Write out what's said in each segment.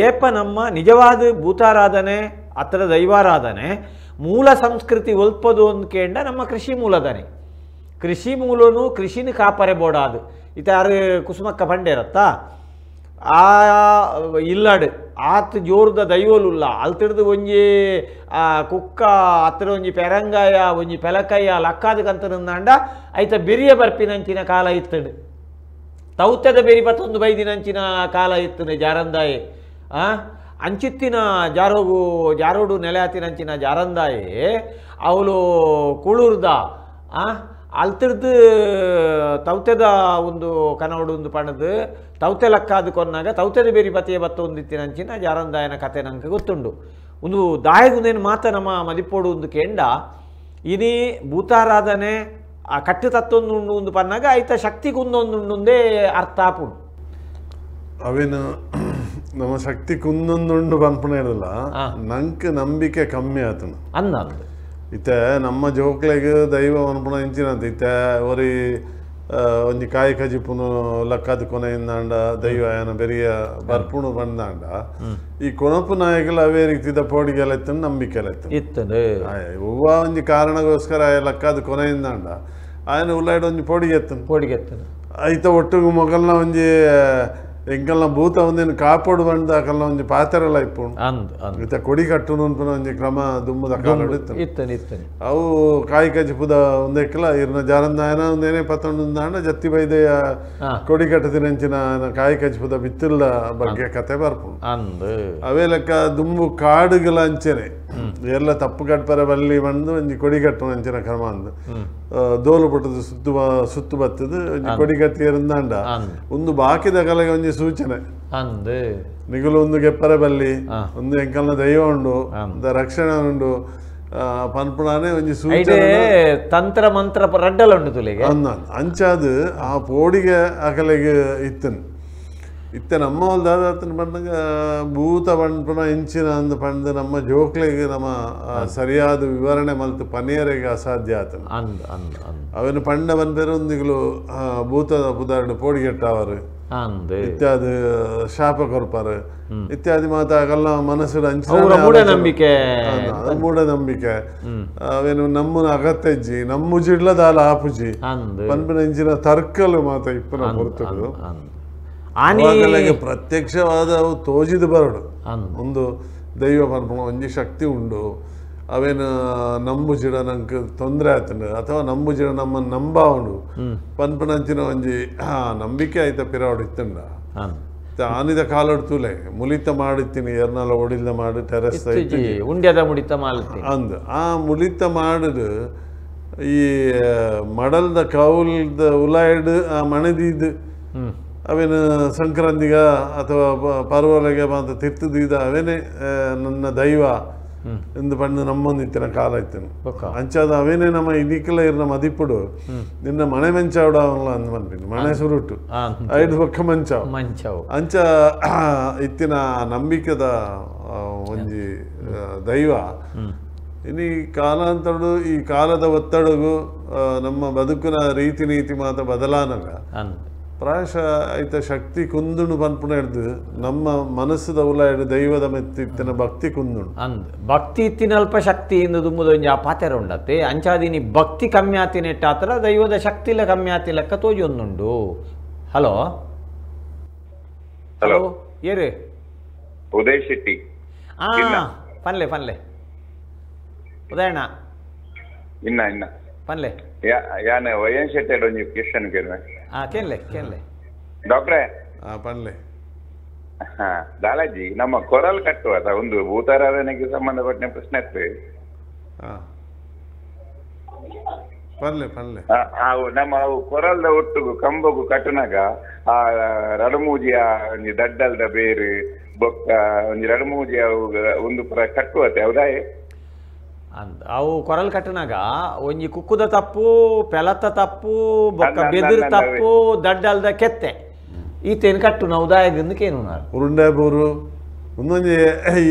ಏಪ ನಮ್ಮ ನಿಜವಾದ ಭೂತಾರಾಧನೆ ಅತ್ರ ದೈವಾರಾಧನೆ ಮೂಲ ಸಂಸ್ಕೃತಿ ಒಲ್ಪದು ಅಂದ್ಕೇಂಡ ನಮ್ಮ ಕೃಷಿ ಮೂಲದನೆ ಕೃಷಿ ಮೂಲನು ಕೃಷಿನ ಕಾಪರೆ ಬೋಡಾದು ಇತ ಯಾರು ಕುಸುಮಕ್ಕ ಬಂಡೇರತ್ತಾ ಆ ಇಲ್ಲಾಡು ಆತ್ ಜೋರದ ದೈವಲುಲ್ಲ ಅಲ್ತಿಡ್ದು ಒಂಜಿ ಆ ಕುಕ್ಕ ಅತ್ರ ಒಂಜಿ ಪೆರಂಗಾಯ ಒಂಜಿ ಪೆಲಕಾಯ ಲಕ್ಕಾದಕ್ಕಂತ ನಂದಾಂಡ ಐತ ಬೆರಿಯ ಬರ್ಪಿನಂಚಿನ ಕಾಲ ಇತ್ತಂಡು ತೌತದ ಬೆರಿ ಬತ್ತೊಂದು ಬೈದಿನಂಚಿನ ಕಾಲ ಇತ್ತಂಡು ಜಾರಂದಾಯೆ ಅಂಚಿತ್ತಿನ ಜಾರೋಗು ಜಾರೋಡು ನೆಲೆ ಆತಿನಂಚಿನ ಜಾರಂದಾಯೆ ಅವಳು ಕುಳುರ್ದ ಅಲ್ತಿಡ್ದು ತೌತೆದ ಒಂದು ಕನವಡು ಒಂದು ಪಣದು ತೌತೆ ಲಕ್ಕಾದು ಕೊನ್ನಾಗ ತೌತೆದ ಬೇರಿ ಬತ್ತಿಯ ಬತ್ತ ಒಂದಿತ್ತಿನಂಚಿನ ಜಾರಂದಾಯನ ಕತೆ ನಂಗೆ ಗೊತ್ತುಂಡು ಒಂದು ದಾಯಗುಂದೇನು ಮಾತ ನಮ್ಮ ಮದಿಪೋಡು ಒಂದು ಕೇಂಡ ಇನಿ ಭೂತಾರಾಧನೆ ಆ ಕಟ್ಟು ತತ್ತೊಂದುಂಡು ಒಂದು ಪನ್ನಾಗ ಐತ ಶಕ್ತಿ ಕುಂದೊಂದುಂಡುಂದೇ ಅರ್ಥ ಆಪುಂಡು ಅವೇನು ನಮ್ಮ ಶಕ್ತಿ ಕುಂದೊಂದುಂಡು ಪನ್ಪುಣ ಇರಲ್ಲ ನಂಗೆ ನಂಬಿಕೆ ಕಮ್ಮಿ ಆತನು ಅನ್ನ ಇತ್ತೆ ನಮ್ಮ ಜೋಕ್ಲೆಗ್ ದೈವ ಅನ್ಪುಣ ಇಂಚಿನಂತ ಇತ್ತೆ ಒರಿ ಒಂಜಿ ಕಾಯಿ ಕಜಿಪುನು ಲಕ್ಕಾದ ಕೊನೆಯಿಂದಾಂಡ ದೈವ ಏನ ಬೆರಿಯ ಬರ್ಪುಣು ಬಂದಾಂಡ ಈ ಕೊನಪು ನಾಯಕಲು ಅವೇ ರೀತಿದ ಪೋಡಿಗೆಲ್ಲ ಇತ್ತು ನಂಬಿಕೆ ಇತ್ತು ಹೂವ ಒಂಜಿ ಕಾರಣಗೋಸ್ಕರ ಆಯ ಲಕ್ಕಾದ ಕೊನೆಯಿಂದಾಂಡ ಆಯನ ಉಲ್ಲಾಯ್ಡ್ ಒಂಜಿ ಪೋಡಿಗೆ ಎತ್ತನು ಪೋಡಿಗೆ ಎತ್ತನು ಐತ ಒಟ್ಟುಗು ಮೊಗಲ್ನ ಒಂಜಿ ಎಂಕಲ್ನ ಭೂತ ಒಂದೇನು ಕಾಪೋಡು ಬಂದ ಅಕಲ್ನ ಒಂಜಿ ಪಾತೆರಲ ಇಪ್ಪುಂಡು ಇತ್ತ ಕೊಡಿ ಕಟ್ಟುನು ಅನ್ಪುನ ಒಂಜಿ ಕ್ರಮ ದುಮ್ಮದ ಕಾಲಡು ಇತ್ತು ಇತ್ತನು ಇತ್ತನು ಅವು ಕಾಯಿ ಕಜಿಪುದ ಒಂದೆಕ್ಕಲ ಇರ್ನ ಜಾರಂದಾಯನ ಒಂದೇನೆ ಪತ್ತೊಂದಾಂಡ ಜತ್ತಿ ಬೈದೆಯ ಕೊಡಿ ಕಟ್ಟದಿನಂಚಿನ ಕಾಯಿ ಕಜಿಪುದ ಬಿತ್ತಿಲ್ಲ ಬಗ್ಗೆ ಕತೆ ಬರ್ಪುಂಡು ಅವೇ ಲೆಕ್ಕ ದುಂಬು ಕಾಡುಗಳ ಅಂಚೆನೆ ಎಲ್ಲ ತಪ್ಪು ಕಟ್ಪರೆ ಬಲ್ಲಿ ಬಂದು ಒಂಜಿ ಕೊಡಿ ಕಟ್ಟು ಅಂಚಿನ ಕ್ರಮ ಅಂದು ದೋಲು ಪಟ್ಟದ ಸುತ್ತು ಸುತ್ತು ಬತ್ತದು ಒಂಜಿ ಕೊಡಿ ಕಟ್ಟಿ ಎರಂದಾಂಡ ಒಂದು ಬಾಕಿದ ಕಲೆಗೆ ಒಂಜಿ ಸೂಚನೆ ಅಂದು ನಿಗುಲು ಒಂದು ಗೆಪ್ಪರೆ ಬಲ್ಲಿ ಒಂದು ಎಂಕಲ್ನ ದೈವ ಉಂಡು ರಕ್ಷಣೆ ಉಂಡು ಪನ್ಪುಣಾನೆ ಒಂಜಿ ಸೂಚನೆ ತಂತ್ರ ಮಂತ್ರ ರಡ್ಡಲ ಉಂಡು ತುಲಿಗೆ ಅಂಚಾದು ಆ ಪೋಡಿಗೆ ಅಕಲೆಗೆ ಇತ್ತನು ಇತ್ತೆ ನಮ್ಮ ದಾದಾತನ ಪಂಡಗ ಭೂತ ಪನ್ಪುಣ ಇಂಚಿನ ಅಂದು ಪಂಡ ನಮ್ಮ ಜೋಕ್ಲೆಗೆ ನಮ್ಮ ಸರಿಯಾದ ವಿವರಣೆ ಮಲ್ತು ಪನಿಯರಿಗೆ ಅಸಾಧ್ಯ ಆತನ ಅವನು ಪಂಡ ಬಂದರೆ ಒಂದಿಗಲು ಭೂತದ ಪುದಾರ್ಡು ಪೋಡಿಗೆಟ್ಟವರು ಇತ್ಯಾದಿ ಶಾಪ ಕೊರ್ಪಾರು ಇತ್ಯಾದಿ ಮಾತಾಗಲ್ಲ ಮನಸ್ಸು ಅಂಚಿನ ಮೂಢನಂಬಿಕೆ ಮೂಢನಂಬಿಕೆ ಅವೇನು ನಮ್ಮನ ಅಗತ್ಯಜ್ಜಿ ನಮ್ಮುಜಿಡ್ಲ ದಾಲ ಆಪುಜಿ ಪನ್ಪಿನ ಇಂಚಿನ ತರ್ಕಲು ಮಾತ ಇಪ್ಪನ ಹೊರತು ಪ್ರತ್ಯಕ್ಷವಾದ ಅವು ತೋಜಿದ ಬರಡು ಒಂದು ದೈವ ಪನ್ಪುಣ ಒಂಜಿ ಶಕ್ತಿ ಉಂಡು ಅವೇನು ನಂಬುಜಿಡ ನಂಗೆ ತೊಂದರೆ ಆತಂಡು ಅಥವಾ ನಂಬುಜಿಡ ನಮ್ಮ ನಂಬ ಉಂಡು ಪನ್ಪುನಂಚಿನ ಒಂಜಿ ನಂಬಿಕೆ ಆಯ್ತ ಪಿರಾವಡು ಇತ್ತಂಡ ಆನಿದ ಕಾಲಡು ತೂಲೆ ಮುಲಿತ ಮಾಡಿತ್ತೀನಿ ಎರ್ನಾಲ ಒಡಿಲ್ದ ಮಾಡಿ ಟೆರೆಸ್ ಉಂಡ್ಯದ ಮುಡಿತ ಮಾಡ್ತೀನಿ ಅಂದ್ ಆ ಮುಲಿತ ಮಾಡುದು ಈ ಮಡಲ್ದ ಕೌಲ್ದ ಉಲಾಯ್ಡ್ ಆ ಮಣದಿದ್ದು ಅವೇನು ಸಂಕ್ರಾಂತಿಗ ಅಥವಾ ಪರ್ವಲೆಗೆ ಮಾತ ತಿರ್ತದೀದ ಅವೇನೆ ನನ್ನ ದೈವ ಎಂದು ಪಂಡು ನಮ್ಮೊಂದಿತ್ತಿನ ಕಾಲ ಇತ್ತನು ಅಂಚಾದ ಅವೇನೆ ನಮ್ಮ ಇನಿಕಲ ಇರ್ನ ಮದಿಪುಡು ನಿನ್ನ ಮಣೆ ಮಂಚಾವಡ ಅವನ್ಲ ಅಂದ್ ಮನ್ಪಿನಿ ಮಣೆ ಸುರುಟು ಐದು ಪಕ್ಕ ಮಂಚಾವ್ ಮಂಚಾವು ಅಂಚ ಇತ್ತಿನ ನಂಬಿಕೆದ ಒಂಜಿ ದೈವ ಇನ್ನು ಈ ಕಾಲಾಂತರಡು ಈ ಕಾಲದ ಒತ್ತಡಗು ನಮ್ಮ ಬದುಕಿನ ರೀತಿ ನೀತಿ ಮಾತ ಬದಲಾನಗ ಪ್ರಾಯಶಃ ಐತ ಶಕ್ತಿ ಕುಂದುಣು ಪನ್ಪುಣ ಹಿಡ್ದು ನಮ್ಮ ಮನಸ್ಸುದ ಉಲ ಹಿಡ್ದು ದೈವದ ಮೆತ್ತಿತ್ತಿನ ಭಕ್ತಿ ಕುಂದುಣು ಅಂದ್ ಭಕ್ತಿ ಇತ್ತಿನಲ್ಪ ಶಕ್ತಿ ಇಂದು ದುಮ್ಮುದೊಂಜಿ ಆ ಪಾತೆರ ಉಂಡತ್ತೆ ಅಂಚಾದಿನಿ ಭಕ್ತಿ ಕಮ್ಮಿ ಆತಿನೆಟ್ಟಾತ್ರ ದೈವದ ಶಕ್ತಿ ಇಲ್ಲ ಕಮ್ಮಿ ಆತಿ ಲೆಕ್ಕ ತೋಜಿ ಒಂದುಂಡು. ಹಲೋ ಹಲೋ ಏರು ಉದಯ್ ಶೆಟ್ಟಿ. ಪನ್ಲೆ ಪನ್ಲೆ ಉದಯಣ್ಣ ಇನ್ನ ಇನ್ನ ಪನ್ಲೆ ಯಾನ್ ವೈಎನ್ ಶೆಟ್ಟಿ ಒಂಜಿ ಕ್ವೆಶ್ಚನ್ ಕೇಳುವೆ. ಕೇನ್ಲೆ ಕೇನ್ಲೆ ಡಾಕ್ಟ್ರೆ. ಪನ್ಲೆ ದಾಲಾಜಿ ನಮ್ಮ ಕೊರಲ್ ಕಟ್ಟುವ ಒಂದು ಭೂತಾರಾಧನೆಗೆ ಸಂಬಂಧಪಟ್ಟ ಪ್ರಶ್ನೆ ಇತ್ತು. ಪನ್ಲೆ ಪನ್ಲೆ ನಮ್ಮ ಅವು ಕೊರಲ್ದ ಒಟ್ಟುಗು ಕಂಬಗು ಕಟ್ಟುನಾಗ ಆ ರಡಮೂಜಿಯ ಒಂಜಿ ದಡ್ಡಲ್ದ ಬೇರು ಬೊಕ್ಕ ಒಂಜಿ ರಡಮೂಜಿಯ ಒಂದು ಪುರ ಕಟ್ಟುವತ್ತೆ ಹೌದಾ? ಅಂದ್ ಅವು ಕೊರಲ್ ಕಟ್ಟನಾಗ ಒಂಜಿ ಕುಕ್ಕುದ ತಪ್ಪು ಪೆಲತ್ತ ತಪ್ಪು ಬೊಕ್ಕ ಬೆದಿರು ತಪ್ಪು ದಡ್ಡಲ್ದ ಕೆತ್ತೆ ಈತೇನು ಕಟ್ಟು ನಾವು ದಾಯಗಂದಕ್ಕೇನು ಉರುಂಡೆ ಬೋರು ಒಂದೊಂಜಿ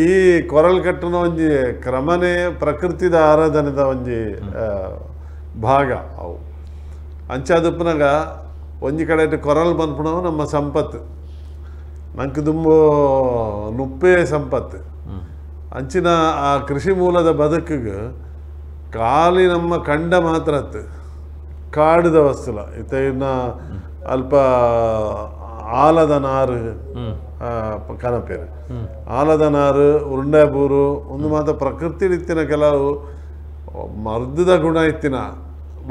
ಈ ಕೊರಲ್ ಕಟ್ಟುನ ಒಂಜಿ ಕ್ರಮನೇ ಪ್ರಕೃತಿದ ಆರಾಧನೆದ ಒಂಜಿ ಭಾಗ ಅವು. ಅಂಚಾದಪ್ಪನಾಗ ಒಂಜಿ ಕಡೆ ಕೊರಲ್ ಪನ್ಪುಣವು ನಮ್ಮ ಸಂಪತ್ತು. ನಂಗೆ ದುಂಬು ಉಪ್ಪೇ ಸಂಪತ್ತು. ಅಂಚಿನ ಆ ಕೃಷಿ ಮೂಲದ ಬದುಕಿಗೆ ಖಾಲಿ ನಮ್ಮ ಕಂಡ ಮಾತ್ರ ಅತ್ತು ಕಾಡುದ ವಸ್ತುಲ ಇತ್ತ ಇನ್ನ ಅಲ್ಪ ಆಲದ ನಾರು ಕನಪೇರು ಆಲದ ನಾರು ಉರುಂಡೆಬೂರು ಒಂದು ಮಾತ್ರ ಪ್ರಕೃತಿ ಇತ್ತಿನ ಕೆಲವು ಮರ್ದದ ಗುಣ ಇತ್ತಿನ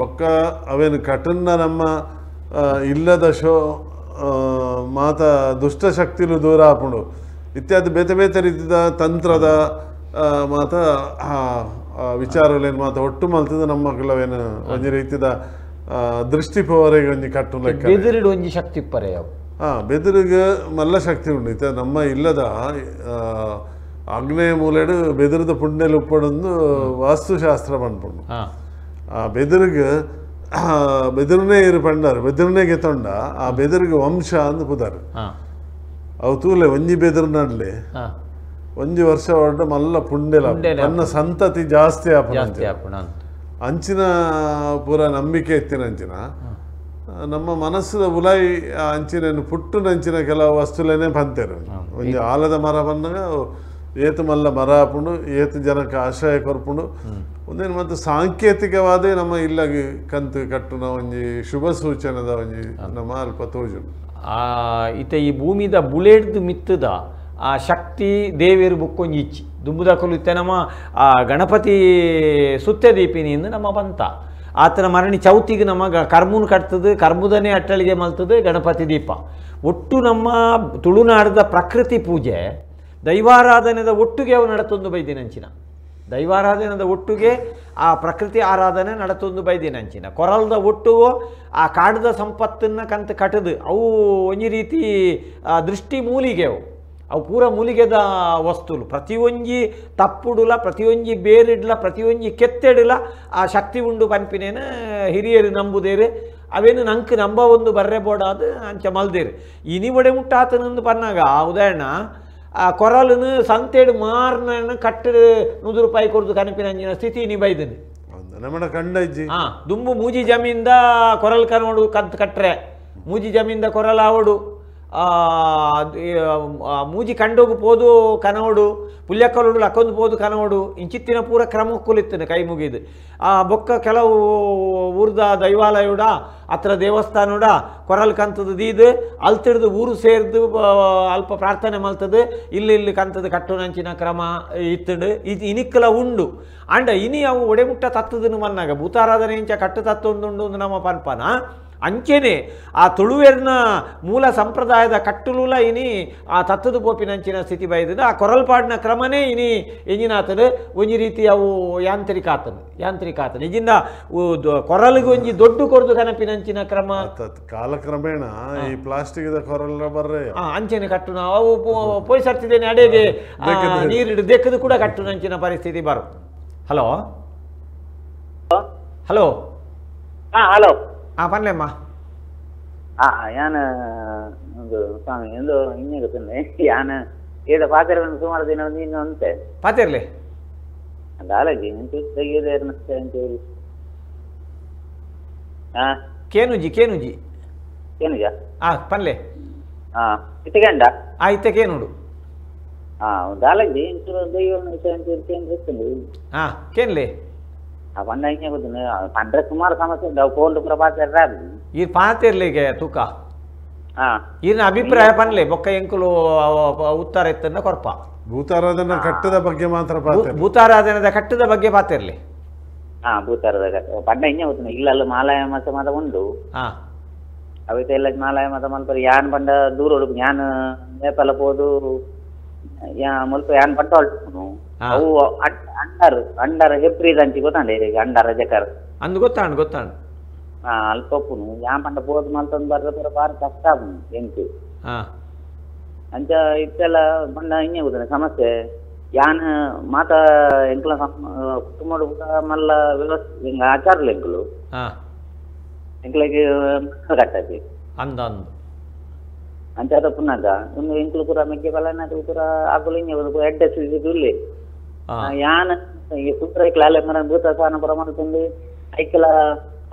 ಬೊಕ್ಕ ಅವೇನು ಕಟನ್ನ ನಮ್ಮ ಇಲ್ಲದ ಶೋ ಮಾತ ದುಷ್ಟಶಕ್ತಿಲು ದೂರ ಆಪುಂಡು ಇತ್ಯಾದಿ ಬೇತೆ ಬೇತೆ ರೀತಿದ ತಂತ್ರದ ಮಾತ ವಿಚಾರಗಳೇನು ಮಾತ ಒಟ್ಟು ಮಲ್ತದ ನಮ್ಮ ಕೆಲವೇನು ಒಂಜಿ ರೀತಿದ ದೃಷ್ಟಿ ಪೋವರೆಗೆ ಒಂಜಿ ಕಟ್ಟು ಲೆಕ್ಕ ಬೆದರಿಡು ಒಂಜಿ ಶಕ್ತಿ ಇಪ್ಪರೆ ಅವು. ಬೆದರಿಗೆ ಮಲ್ಲ ಶಕ್ತಿ ಉಂಡು. ಇತ್ತ ನಮ್ಮ ಇಲ್ಲದ ಆಗ್ನೇಯ ಮೂಲೆಡು ಬೆದರದ ಪುಂಡೆಲು ಉಪ್ಪಡೊಂದು ವಾಸ್ತುಶಾಸ್ತ್ರ ಪನ್ಪುಂಡು. ಆ ಬೆದರಿಗೆ ಬೆದರನೇ ಇರು ಪಂಡಾರು ಬೆದರನೇ ಗೆತ್ತೊಂಡ ಆ ಬೆದರಿಗೆ ವಂಶ ಅಂದು ಪುದಾರು. ಅವು ತೂಲೆ ಒಂಜಿ ಬೆದರು ನಡ್ಲೆ ಒಂಜಿ ವರ್ಷ ಹೊರಟ ಮಲ್ಲ ಪುಂಡೆಲ ನನ್ನ ಸಂತತಿ ಜಾಸ್ತಿ ಆಪುಂಡು. ಅಂಚಿನ ಪೂರ ನಂಬಿಕೆ ಇತ್ತಿನ ಅಂಚಿನ ನಮ್ಮ ಮನಸ್ಸದ ಉಲಾಯಿ ಅಂಚಿನ ಪುಟ್ಟುನಂಚಿನ ಕೆಲವು ವಸ್ತುಲೇನೆ ಪಂತೇರು. ಒಂಜಿ ಆಲದ ಮರ ಬಂದಾಗ ಏತು ಮಲ್ಲ ಮರ ಆಪುಂಡು ಏತು ಜನಕ್ಕೆ ಆಶ್ರಯ ಕೊರ್ಪುಂಡು. ಒಂದೇನು ಮತ್ತು ಸಾಂಕೇತಿಕವಾದ ನಮ್ಮ ಇಲ್ಲಗೆ ಕಂತು ಕಟ್ಟುನ ಒಂಜಿ ಶುಭ ಸೂಚನೆದ ಒಂಜಿ ನಮ್ಮ ಅಲ್ಪ ತೋಜುಂಡು. ಇತ ಈ ಭೂಮಿದ ಬುಲೆಡ್ದು ಮಿತ್ತದ ಆ ಶಕ್ತಿ ದೇವೇರು ಬುಕ್ಕೊಂಜಿ ಇಚ್ಚಿ ದುಂಬುದಕಲು ಇತ್ತೆ ನಮ್ಮ ಆ ಗಣಪತಿ ಸುತ್ತೆ ದೀಪಿನಿಂದ ನಮ್ಮ ಬಂತ ಆತನ ಮರಣಿ ಚೌತಿಗೆ ನಮ್ಮ ಕರ್ಮುನ್ ಕಟ್ತದೆ ಕರ್ಮುದನೇ ಅಟ್ಟಳಿಗೆ ಮಲ್ತದೆ ಗಣಪತಿ ದೀಪ. ಒಟ್ಟು ನಮ್ಮ ತುಳುನಾಡದ ಪ್ರಕೃತಿ ಪೂಜೆ ದೈವಾರಾಧನೆದ ಒಟ್ಟಿಗೆ ಅವು ನಡತೊಂದು ಬೈದಿನಂಚಿನ ದೈವಾರಾಧನೆದ ಒಟ್ಟಿಗೆ ಆ ಪ್ರಕೃತಿ ಆರಾಧನೆ ನಡತೊಂದು ಬೈದಿನಂಚಿನ ಕೊರಲ್ದ ಒಟ್ಟುಗೋ ಆ ಕಾಡದ ಸಂಪತ್ತನ್ನು ಕಂತ ಕಟ್ಟದು ಅವು ಒಂಜಿ ರೀತಿ ದೃಷ್ಟಿ ಮೂಲಿಗೆ ಅವು ಅವು ಪೂರ ಮೂಲಿಗೆದ ವಸ್ತುಲು ಪ್ರತಿಯೊಂಜಿ ತಪ್ಪುಡುಲ ಪ್ರತಿಯೊಂಜಿ ಬೇರಿಡ್ಲ ಪ್ರತಿಯೊಂಜಿ ಕೆತ್ತೆಡುಲ ಆ ಶಕ್ತಿ ಉಂಡು ಪನ್ಪಿನೇನು ಹಿರಿಯರು ನಂಬುದೇರು ಅವೇನು ನಂಗೆ ನಂಬ ಒಂದು ಬರ್ರೆ ಬೋಡಾದ ಅಂಚ ಮಲ್ದೇರು. ಇನಿ ಒಡೆ ಮುಟ್ಟಾತನಂದು ಪನ್ನಾಗ ಉದಾಹರಣ ಆ ಕೊರಲನ್ನು ಸಂತೇಡು ಮಾರ್ನ ಕಟ್ಟು 100 ರೂಪಾಯಿ ಕೊಡ್ದು ಕನಪಿನ ಸ್ಥಿತಿ ಇನಿ ಬೈದನು. ಹಾಂ ದುಂಬು ಮೂಜಿ ಜಮೀನ್ದ ಕೊರಲ್ ಕನೋಡು ಕಂತ ಕಟ್ರೆ ಮೂಜಿ ಜಮೀನ್ದ ಕೊರಲ್ ಆವಡು ಮೂಜಿ ಕಂಡೋಗು ಪೋದು ಕನೋಡು ಪುಲ್ಯಕ್ಕಲೋಡು ಲಕ್ಕೊಂದು ಪೋದು ಕನೋಡು ಇಂಚಿತ್ತಿನ ಪೂರ ಕ್ರಮಕ್ಕುಲಿತ್ತನೆ ಕೈ ಮುಗಿದು. ಆ ಬೊಕ್ಕ ಕೆಲವು ಊರ್ದ ದೈವಾಲಯುಡ ಹತ್ರ ದೇವಸ್ಥಾನೋಡ ಕೊರಲ್ ಕಂತದ ದೀದು ಅಲ್ತಿಡ್ದು ಊರು ಸೇರ್ದು ಅಲ್ಪ ಪ್ರಾರ್ಥನೆ ಮಲ್ತದೆ ಇಲ್ಲಿ ಇಲ್ಲಿ ಕಂತದ ಕಟ್ಟುನಂಚಿನ ಕ್ರಮ ಇತ್ತಂಡು ಇದು ಇನಿಕ್ಕಲ ಉಂಡು. ಅಂಡ ಇನಿ ಅವು ಒಡೆಮುಟ್ಟ ತತ್ತದನ್ನು ಮನ್ನಾಗ ಭೂತಾರಾಧನೆ ಇಂಚ ಕಟ್ಟು ತತ್ತೊಂದುಂಡು ನಮ್ಮ ಪನ್ಪನ ಅಂಚೆನೆ ಆ ತುಳುವೆರ್ನ ಮೂಲ ಸಂಪ್ರದಾಯದ ಕಟ್ಟುಲುಲ ಇನಿ ಆ ತತ್ತದ ಪೋಪಿನಂಚಿನ ಸ್ಥಿತಿ ಬೈದದ ಆ ಕೊರಲ್ಪಾಡಿನ ಕ್ರಮನೇ ಇನಿ ಎಂಜಿನಾತನು ಒಂಜಿ ರೀತಿ ಅವು ಯಾಂತ್ರಿಕ ಆತನು ಯಾಂತ್ರಿಕ ಆತನು ಇಜಿಂದ ಕೊರಲಿಗೆ ಒಂಜಿ ದೊಡ್ಡ ಕೊರದು ಕನಪಿನಂಚಿನ ಕ್ರಮ ಕಾಲಕ್ರಮೇಣ ಈ ಪ್ಲಾಸ್ಟಿಕ್ ಕೊರಲ್ ಬರ್ರೆ ಅಂಚೆನೆ ಕಟ್ಟುನ ಅವು ಪೋಯ್ ಸರ್ತಿದ್ದೇನೆ ಅಡೆಗೆ ನೀರಿಡು ದೆಕ್ಕದು ಕೂಡ ಕಟ್ಟುನಂಚಿನ ಪರಿಸ್ಥಿತಿ ಬರು. Hello hello hello ಪನ್ಲೆಮ್ಮ. ಯಾನ ಒಂದು ಸ್ವಾಮಿ ಎಂದು ಇನ್ನೇ ಗೊತ್ತಂದೆ ಯಾನ ಏದ ಪಾತ್ರೆ ಒಂದು ಸುಮಾರು ದಿನ ಒಂದು ಇನ್ನು ಅಂತೆ ಪಾತಿರ್ಲಿ ದಾಲಜಿ ತೆಗೆಯೋದೇ ಕೇನುಜಿ ಕೇನುಜಿ ಕೇನುಜ ಪನ್ಲೆ ಇತ್ತಗಂಡ ಇತ್ತೆ ಕೇನುಡು ದಾಲಜಿ ಕೇನ್ಲೆ ಪಂಡ ಇಂಚ ಗೊತ್ತುಂಡು ಪಂಡ್ರೆ ಸುಮಾರು ಸಮಸ್ಯೆ ಉಂಟು ಅವು ಫೋನ್ ಪೂರ ಪಾತೆರ್ರೆ ಈ ಪಾತೆರ್ಲಿಗೆ ತೂಕ ಈರ್ನ ಅಭಿಪ್ರಾಯ ಪನ್ಲೆ ಬೊಕ್ಕ ಎಂಕುಲು ಉತ್ತರ ಎತ್ತನ್ನ ಕೊರ್ಪ. ಭೂತಾರಾಧನ ಕಟ್ಟದ ಬಗ್ಗೆ ಮಾತ್ರ ಭೂತಾರಾಧನದ ಕಟ್ಟದ ಬಗ್ಗೆ ಪಾತೆರ್ಲಿ. ಭೂತಾರದ ಪಂಡ ಇಂಚ ಗೊತ್ತುಂಡು ಇಲ್ಲಲ್ಲ ಮಾಲಾಯ ಮತ ಮಾತ ಉಂಡು ಅವಿತ ಎಲ್ಲ ಮಾಲಾಯ ಮತ ಮಲ್ಪರೆ ಯಾನ್ ಪಂಡ ದೂರ ಉಡುಪು ಯಾನ್ ನೇಪಾಲ ಪೋದು ಯಾ ಮುಲ್ಪ ಯಾನ್ ಪಂಟ ಅವು ಅಂಡರ್ ಅಂಡರ್ ಹೆಪ್ರಿ ಅಂಚಿ ಗೊತ್ತಾಂಡೆ ಅಂಡರ್ ಜಕರ್ ಅಂದು ಗೊತ್ತಾಂಡ್ ಗೊತ್ತಾಂಡ್ ಅಲ್ಪ ಉಪ್ಪುನು ಯಾನ್ ಪಂಡ ಪೋದು ಮಲ್ತೊಂದು ಬರ್ರೆ ಪೂರ ಬಾರಿ ಕಷ್ಟ ಆಪುನು ಎಂಕ್ ಅಂಚ ಇತ್ತೆಲ್ಲ ಪಂಡ ಇಂಚ ಗೊತ್ತುಂಡು ಸಮಸ್ಯೆ ಯಾನ್ ಮಾತ ಎಂಕ್ಲ ಕುಟುಂಬ ಪೂರ ಮಲ್ಲ ವ್ಯವಸ್ಥೆ ಆಚಾರಲು ಎಂಕುಲು ಎಂಕ್ಲೆಗ್ ಕಟ್ಟಾಚಿ ಅಂದ ಅಂದು ಅಂಚಾದ ಪುನಗ ಒಂದು ಎಂಕುಲು ಪೂರ ಮೆಗ್ಗೆ ಬಲನ ಪೂರ ಆಕುಲು ಇಂಚ ಎಡ್ಡೆ ಉಲ್ಲೆ ಯಾನ್ ಈ ಸೂತ್ರ ಐಕ್ಲ ಮರ ಭೂತ ಸಾನ ಪೂರ ಮಲ್ತೊಂದು ಐಕ್ಲ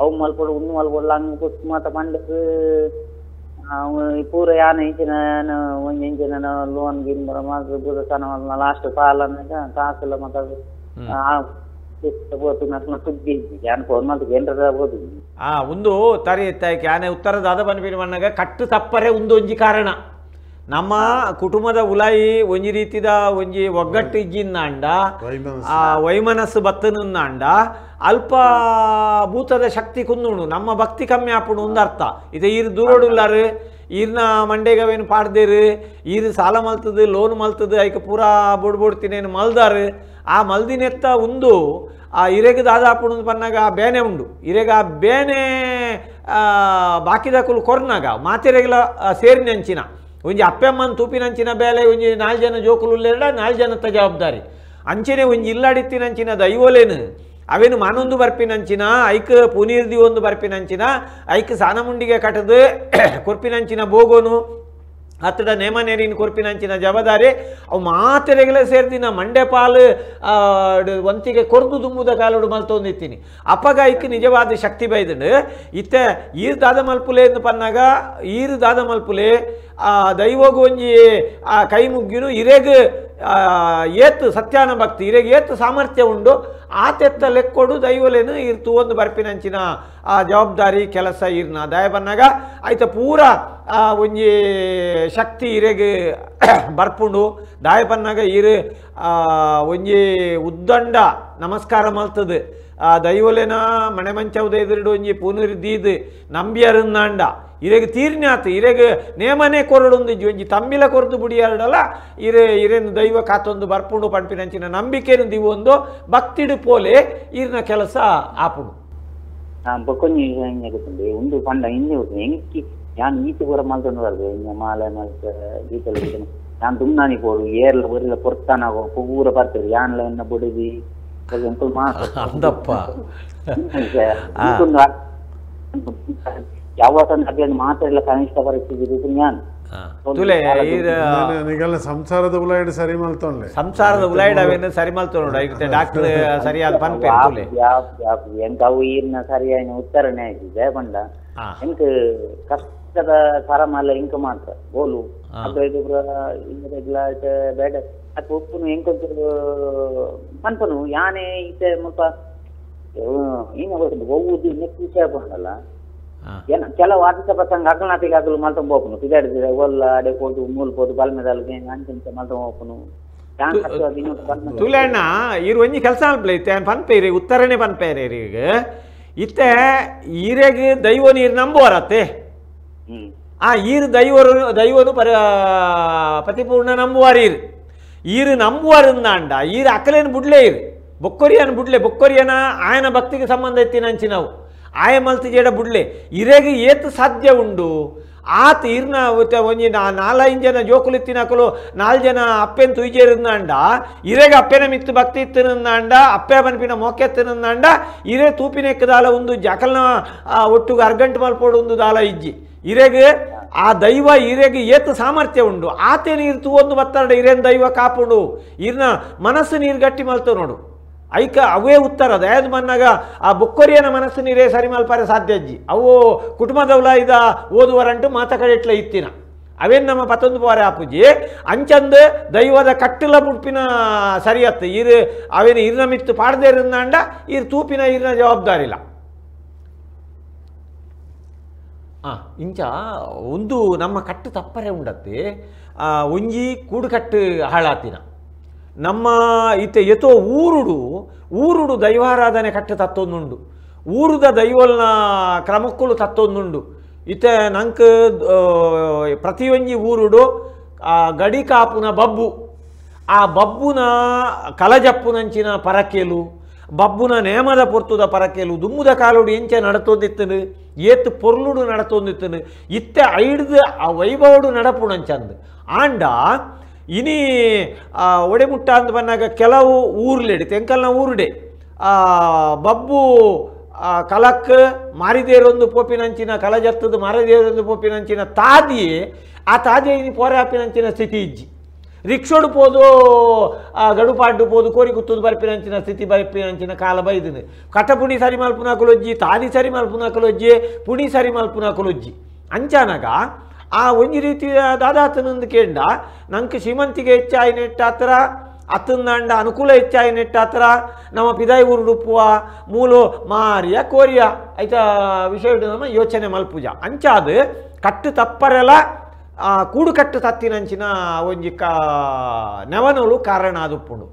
ಅವು ಮಲ್ಪೊಡು ಉಣ್ಣು ಮಲ್ಪೊಡು ಹಂಗ್ ಪುಸ್ ಮಾತ ಪಂಡದ್ ಪೂರ ಯಾನ ಇಂಚಿನ ಒಂಜಿ ಇಂಚಿನ ಲೋನ್ ಗಿನ್ ಮಾತ್ರ ಪೂರ ಸನ ಲಾಸ್ಟ್ ಪಾಲನ ಕಾಸುಲ ಮಾತ ಒಂದು ತರಿ ಆನೆ ಉತ್ತರದ ಅದ ಪನ್ಪಿನ ಮಣ್ಣಗ ಕಟ್ಟು ತಪ್ಪರೆ ಒಂದು ಒಂಜಿ ಕಾರಣ ನಮ್ಮ ಕುಟುಂಬದ ಉಲಾಯಿ ಒಂಜಿ ರೀತಿದ ಒಂಜಿ ಒಗ್ಗಟ್ಟು ಇಜ್ಜಿಂದಾಂಡ ಆ ವೈಮನಸ್ಸು ಬತ್ತನಂದಾಂಡ ಅಲ್ಪ ಭೂತದ ಶಕ್ತಿ ಕುಂದುಂಡು ನಮ್ಮ ಭಕ್ತಿ ಕಮ್ಮಿ ಆಪುಂಡು ಒಂದು ಅರ್ಥ ಇದು ಈರು ದೂರೋಡುಲ್ಲಾರು ಈರ್ನ ಮಂಡೇಗವೇನು ಪಾಡ್ದೇರು ಈರು ಸಾಲ ಮಲ್ತದು ಲೋನ್ ಮಲ್ತದು ಐಕ ಪೂರಾ ಬೊಡ್ ಬೊಡ್ತಿನೇನು ಮಲ್ದಾರು ಆ ಮಲ್ದಿನೆತ್ತ ಉಂದು ಆ ಇರೆಗೆ ದಾದಾಪುಂಡು ಪನ್ನಾಗ ಆ ಬೇನೆ ಉಂಡು ಇರೆಗ ಆ ಬೇನೆ ಬಾಕಿದಕುಲು ಕೊರ್ನಾಗ ಮಾತೆರೆಗಲ ಸೇರಿನಂಚಿನ ಒಂಜಿ ಅಪ್ಪೆಮ್ಮನ ತೂಪಿನಂಚಿನ ಬೇಲೆ ಒಂಜಿ ನಾಲ್ಕು ಜನ ಜೋಕುಲು ನಾಲ್ಕು ಜನತ್ತ ಜವಾಬ್ದಾರಿ ಅಂಚನೆ ಒಂಜಿ ಇಲ್ಲಾಡಿತ್ತಿನಂಚಿನ ದೈವಲೇನು ಅವೇನು ಮಾನೊಂದು ಬರ್ಪಿನಂಚಿನ ಐಕ್ ಪುನೀರ್ದಿ ಒಂದು ಬರ್ಪಿನಂಚಿನ ಐಕ್ ಸಾನಮುಂಡಿಗೆ ಕಟ್ಟದು ಕೊರ್ಪಿನಂಚಿನ ಬೋಗೋನು ಹತ್ತಡ ನೇಮ ನೇರಿನ ಕೊರ್ಪಿನಂಚಿನ ಜವಾಬ್ದಾರಿ ಅವು ಮಾತೆರೆಗಲೇ ಸೇರ್ದಿನ ಮಂಡೆ ಪಾಲು ವಂತಿಗೆ ಕೊರ್ದು ದುಂಬುದ ಕಾಲೋಡು ಮಲ್ತೊಂದಿತ್ತೀನಿ ಅಪ್ಪಗ ಐಕ್ ನಿಜವಾದ ಶಕ್ತಿ ಬೈದಂಡು ಇತ್ತೆ ಈರು ದಾದ ಮಲ್ಪುಲೆ ಎಂದು ಪನ್ನಾಗ ಈರು ದಾದ ಮಲ್ಪುಲೆ ಆ ದೈವಗು ಒಂಜಿ ಆ ಕೈ ಮುಗ್ಗಿನು ಇರೆಗ್ ಏತು ಸತ್ಯಾನ ಭಕ್ತಿ ಇರೆಗ್ ಏತು ಸಾಮರ್ಥ್ಯ ಉಂಡು ಆತೆತ್ತ ಲೆಕ್ಕೊಡು ದೈವಲೇನು ಇರ್ ತೂವೊಂದು ಬರ್ಪಿನಂಚಿನ ಆ ಜವಾಬ್ದಾರಿ ಕೆಲಸ ಇರ್ನ ದಯ ಬನ್ನಾಗ ಆಯ್ತ ಪೂರ ಒಂಜಿ ಶಕ್ತಿ ಇರೆಗ್ ಬರ್ಪುಂಡು ದಾಯ ಬನ್ನಾಗ ಇರು ಒಂಜಿ ಉದ್ದಂಡ ನಮಸ್ಕಾರ ಮಲ್ತದು ಆ ದೈವಲೇನ ಮಣೆ ಮಂಚವದ ಎದುರುಡು ಒಂಜಿ ಪೂನೂರಿ ದೀದು ನಂಬಿಯರುಂದಾಂಡ ಇರೆಗ್ ತೀರ್ನಾತು ಇರೆಗ್ ನೇಮನೆ ಕೊರಡೊಂದು ಒಂಜಿ ತಂಬಿಲ ಕೊರದು ಬುಡಿಯಾರಡಲ್ಲ ಇರೆ ಇರೇನು ದೈವ ಕಾತೊಂದು ಬರ್ಪುಂಡು ಪಂಪಿನಂಚಿನ ನಂಬಿಕೆನು ದಿವೊಂದು ಭಕ್ತಿಡು ಪೋಲೆ ಇರ್ನ ಕೆಲಸ ಆಪುಂಡು ಬೊಕ್ಕೊಂಜಿ ಗೊತ್ತುಂಡು ಒಂದು ಪಂಡ ಹಿಂದೆ ಎಂಕಿ ಯಾನ್ ಈತು ಪೂರ ಮಲ್ತೊಂದು ಬರ್ದು ಇಂಜ ಮಾಲೆ ಮಲ್ತ ಗೀತಲ ಯಾನ್ ದುಮ್ನಾನಿ ಪೋಡು ಏರ್ಲ ಒರಿಲ ಪೊರ್ತಾನ ಪೂರ ಬರ್ತದೆ ಯಾನ್ಲ ಎನ್ನ ಬುಡಿದಿ ಅಂದಪ್ಪ ಯಾವ ಮಾತಾಡಲ್ಲ ಕನಿಷ್ಠ ಪರಿಸ್ಥಿತಿ ಸಂಸಾರದ ಉಲಾಯ್ಡ್ ಸರಿ ಮಲ್ತೊಂಡೆ ಸಂಸಾರದ ಉಲಾಯ್ಡ್ ಅವೇನು ಸರಿ ಮಲ್ತೊಂಡು ಡಾಕ್ಟರ್ ಸರಿಯಾದ ಪನ್ಪೆ ಎಂಕ ಅವು ಈರ್ನ ಸರಿಯಾದ ಉತ್ತರನೇ ಆಯ್ತಿದೆ ಪಂಡ ಎಂಕ್ ಕಷ್ಟದ ಸರಮಲ್ಲ ಇಂಕ ಮಾತ್ರ ಬೋಲು ಅದು ಇದು ಬೇಡ ಅದು ಉಪ್ಪುನು ಎಂಕೊಂಚೂರು ಪನ್ಪನು ಯಾನೆ ಇತ್ತೆ ಮುಲ್ಪ ಏನ ಒವ್ವುದು ನೆಕ್ಸ್ಟ್ ವಿಷಯ ಪಂಡಲ್ಲ ಏನ ಕೆಲವು ಆರ್ಥಿಕ ಪ್ರಸಂಗ ಅಗ್ನಾತಿಗೆ ಆಗಲು ಮಲ್ತೊಂದು ಹೋಪುನು ಪಿದಾಡಿದ್ರೆ ಒಲ್ಲ ಅಡೆ ಪೋದು ಮೂಲ್ ಪೋದು ಬಲ್ಮೆದಲ್ಗೆ ಅಂಚಂಚ ಮಲ್ತೊಂದು ಹೋಪುನು ತುಲೆಣ್ಣ ಇರು ಒಂಜಿ ಕೆಲಸ ಅಲ್ಪಲೆ ಇತ್ತೆ ಪನ್ಪೇರಿ ಉತ್ತರನೇ ಪನ್ಪೇರಿ ಈಗ ಇತ್ತೆ ಈರೆಗ್ ದೈವ ನೀರು ನಂಬುವರತ್ತೆ ಆ ಈರು ದೈವರು ದೈವನು ಪರ ಪತಿಪೂರ್ಣ ನಂಬುವಾರ ಈರು ಈರು ನಂಬುವಾರಂದಾಂಡ ಈರು ಅಕಲೇನು ಬುಡ್ಲೆ ಇರು ಬೊಕ್ಕೊರಿಯನ ಬುಡ್ಲೆ ಬೊಕ್ಕೊರಿಯನ ಆಯನ ಭಕ್ತಿಗೆ ಸಂಬಂಧ ಇತ್ತಿನಂಚಿ ನಾವು ಆಯ ಮಲ್ತಿ ಜೇಡ ಬುಡ್ಲೆ ಇರೆಗೆ ಏತು ಸಾಧ್ಯ ಉಂಡು ಆತ ಇರ್ನ ಒಂಜಿ ನಾಲೈದು ಜನ ಜೋಕುಲಿತ್ತಿನಕಲು ನಾಲ್ಕು ಜನ ಅಪ್ಪೆನ್ ತುಯ್ಜೇರಿಂದಾಂಡ ಇರೆಗ ಅಪ್ಪೆನ ಮಿತ್ತು ಭಕ್ತಿ ಇತ್ತಿನಂದಾಂಡ ಅಪ್ಪೆ ಬನ್ಪಿನ ಮೋಕೆತ್ತಿನಂದಾಂಡ ಇರೆ ತೂಪಿನೆಕ್ಕದಾಲ ಒಂದು ಜಕಲ್ನ ಒಟ್ಟುಗೆ ಅರ್ಗಂಟು ಮಲ್ಪೋಡು ಒಂದು ದಾಲ ಇಜ್ಜಿ ಇರೆಗೆ ಆ ದೈವ ಇರೆಗೆ ಏತು ಸಾಮರ್ಥ್ಯ ಉಂಡು ಆತೆ ನೀರು ತೂವೊಂದು ಬತ್ತಾಡ ಇರೇನು ದೈವ ಕಾಪುಂಡು ಇರ್ನ ಮನಸ್ಸು ನೀರು ಗಟ್ಟಿ ಮಲ್ತು ನೋಡು ಐಕ ಅವೇ ಉತ್ತರ ದಯದ ಮನ್ನಾಗ ಆ ಬೊಕ್ಕೊರಿಯನ ಮನಸ್ಸು ನೀರೇ ಸರಿ ಮಲ್ಪಾರೆ ಸಾಧ್ಯ ಅಜ್ಜಿ ಅವು ಕುಟುಂಬದವಲ ಇದ ಓದುವರಂಟು ಮಾತ ಕಡೆ ಇಟ್ಲ ಇತ್ತಿನ ಅವೇನು ನಮ್ಮ ಪತ್ತೊಂದು ಪೋರೆ ಆಪುಜಿ ಅಂಚಂದು ದೈವದ ಕಟ್ಟಲ ಮುಡ್ಪಿನ ಸರಿಯತ್ತು ಇರು ಅವೇನು ಇರ್ನ ಮಿತ್ತು ಪಾಡದೇ ಇರಂದಾಂಡ ಇರ್ ತೂಪಿನ ಇರ್ನ ಜವಾಬ್ದಾರಿ ಇಲ್ಲ. ಇಂಚ ಒಂದು ನಮ್ಮ ಕಟ್ಟು ತಪ್ಪರೆ ಉಂಡತ್ತೆ ಒಂಜಿ ಕೂಡುಕಟ್ಟು ಹಾಳಾತಿನ ನಮ್ಮ ಇತ್ತೆ ಎತೋ ಊರುಡು ಊರುಡು ದೈವಾರಾಧನೆ ಕಟ್ಟು ತತ್ತೊಂದುಂಡು ಊರುದ ದೈವಲ್ನ ಕ್ರಮಕ್ಕುಲು ತತ್ತೊಂದುಂಡು ಇತ್ತೆ ನಂಕ್ ಪ್ರತಿಯೊಂಜಿ ಊರುಡು ಗಡಿ ಕಾಪುನ ಬಬ್ಬು ಆ ಬಬ್ಬುನ ಕಲಜಪ್ಪುನಂಚಿನ ಪರಕೇಲು ಬಬ್ಬುನ ನೇಮದ ಪೊರ್ತುದ ಪರಕೇಲು ದುಮ್ಮುದ ಕಾಲುಡು ಎಂಚೆ ನಡತೊಂದಿತ್ತನು ಏತು ಪೊರ್ಲುಡು ನಡತೊಂದಿತ್ತನು ಇತ್ತೆ ಐಡ್ದು ಆ ವೈಭವಡು ನಡಪುಣಂಚಂದು ಆಂಡ ಇನಿ ಒಡೆಮುಟ್ಟ ಅಂದ್ ಬಂದಾಗ ಕೆಲವು ಊರ್ಲೆಡೆ ತೆಂಕಲ್ನ ಊರುಡೆ ಬಬ್ಬು ಕಲಕ್ ಮಾರಿದೇರೊಂದು ಪೋಪಿನಂಚಿನ ಕಲಜತ್ತದ ಮಾರಿದೇರೊಂದು ಪೋಪಿನಂಚಿನ ತಾದಿಯೇ ಆ ತಾದಿಯ ಇನಿ ಪೋರೆ ಆಪಿನಂಚಿನ ಸ್ಥಿತಿ ಇಜ್ಜಿ ರಿಕ್ಷೋಡು ಪೋದು ಗಡುಪಾಡ್ಡು ಪೋದು ಕೋರಿ ಕುತ್ತದು ಬರ್ಪಿನಂಚಿನ ಸ್ಥಿತಿ ಬರ್ಪಿನಂಚಿನ ಕಾಲ ಬೈದನು ಕಟಪುಣಿ ಸರಿ ಮಲ್ಪುನ ಕುಲೊಜ್ಜಿ ತಾದಿ ಸರಿ ಮಲ್ಪುನ ಕುಲೊಜ್ಜಿ ಪುಣಿ ಸರಿ ಮಲ್ಪುನ ಕುಲೊಜ್ಜಿ ಅಂಚಾನಗ ಆ ಒಂಜಿ ರೀತಿಯ ದಾದಾತನಂದು ಕೇಂಡ ನಂಗೆ ಶ್ರೀಮಂತಿಗೆ ಹೆಚ್ಚಾಯಿ ನೆಟ್ಟಾತ್ರ ಅತ್ತಂದಾಂಡ ಅನುಕೂಲ ಹೆಚ್ಚಾಯಿ ನೆಟ್ಟಾತ್ರ ನಮ್ಮ ಪಿದಾಯಿ ಊರುಡುಪ್ಪುವ ಮೂಲು ಮಾರಿಯ ಕೋರಿಯ ಐತ ವಿಷಯ ನಮ್ಮ ಯೋಚನೆ ಮಲ್ಪುಜ ಅಂಚಾದ ಕಟ್ಟು ತಪ್ಪರೆಲ್ಲ ಕೂಡು ಕಟ್ಟು ತತ್ತಿನಂಚಿನ ಒಂಜಿ ಕಾ ನೆವನೋಲು ಕಾರಣ ಆದುಪ್ಪುಂಡು.